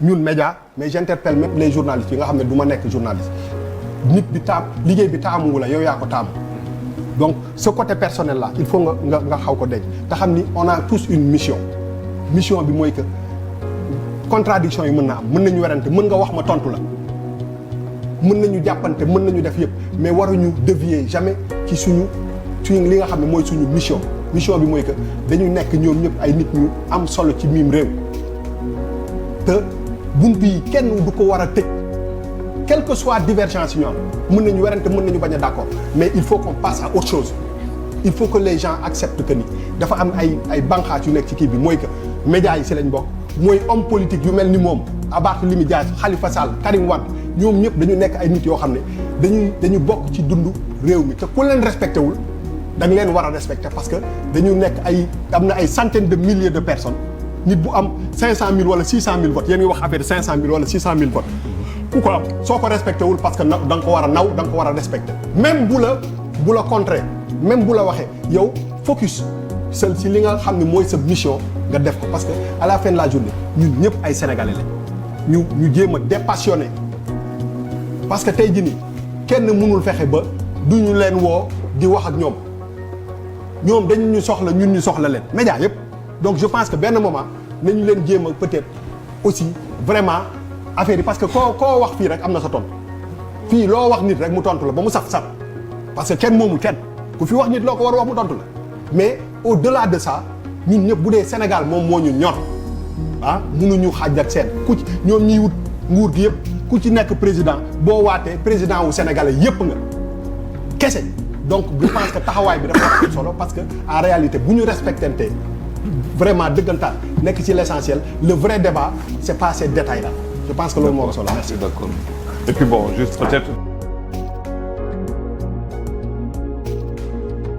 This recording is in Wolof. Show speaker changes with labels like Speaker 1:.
Speaker 1: ñun média mais j'interpelle même les journalistes yi nga xam ne du ma nekk journaliste nit bi liggéey bi taamu la yow yaa ko taamu donc ce côté personnel là il faut nga xaw ko denc te xam ni on a tous une mission bi mooy que contradiction yi mën na am mën nañu werante mën nga wax ma tontu la mën nañu jàppante mën nañu def yëpp mais waruñu dévier jamais ci li nga xam ne mooy suñu mission bi mooy que dañu nekk ñoom ñëpp ay nit ñu am solo ci miim réew te bunt yi kenn du ko war a tëj quelle que soit divergence yi ñu am mën nañu werante mën nañu bañ a d'accord mais il faut qu'on passe à autre chose il faut que les gens acceptent que ni dafa am ay banqaas yu nekk ci kii bi mooy que médias yi si lañ bokk mooy homme politique yu mel ni moom Barthélémy Dias Khalifa Sall Karim Wade ñoom ñëpp dañu nekk ay nit yoo xam ne dañu bokk ci dund réew mi te ku leen respecté wul da nga leen war a respecté parce que dañu nekk am na ay centaines de milliers de personnes nit bu am 500000 wala 600000 votes yéen ngi wax affaire 500000 wala 600000 votes ku ko am soo ko respecté wul parce que da nga ko war a naw da nga ko war a respecté même bu la contrer même bu la waxee yow focus seul si li nga xam ne mooy sa mission nga def ko parce que à la fin de la journée ñun ñëpp ay sénégalais lañ ñu jéem a dépassionné parce que tey jii nii kenn mënul fexe ba duñu leen woo di wax ak ñoom dañu ñu soxla ñun ñu soxla leen média yëpp donc je pense que benn moment nañu leen jéem a peut-être aussi vraiment affaire yi parce que koo wax fii rek am na sa tontu fii loo wax nit rek mu tontu la ba mu saf parce que kenn moomul kenn ku fi wax nit loo ko war a wax mu tontu la mais au-delà de ça ñun ñëpp bu dee Sénégal moom moo ñu ñor mënuñu xaaj ak seen ñoom ñiy wut nguur gi yëpp ku ci nekk président boo waatee président wu Sénégalais yëpp nga kese donc je pense que taxawaay bi dafa am solo parce que en réalité bu ñu respectante vraiment dëggantaan nekk ci l'essentiel le vrai débat c'est pas ces détails là je pense que loolu moo ko solo.
Speaker 2: Merci, d'accord. Et puis bon juste peut-être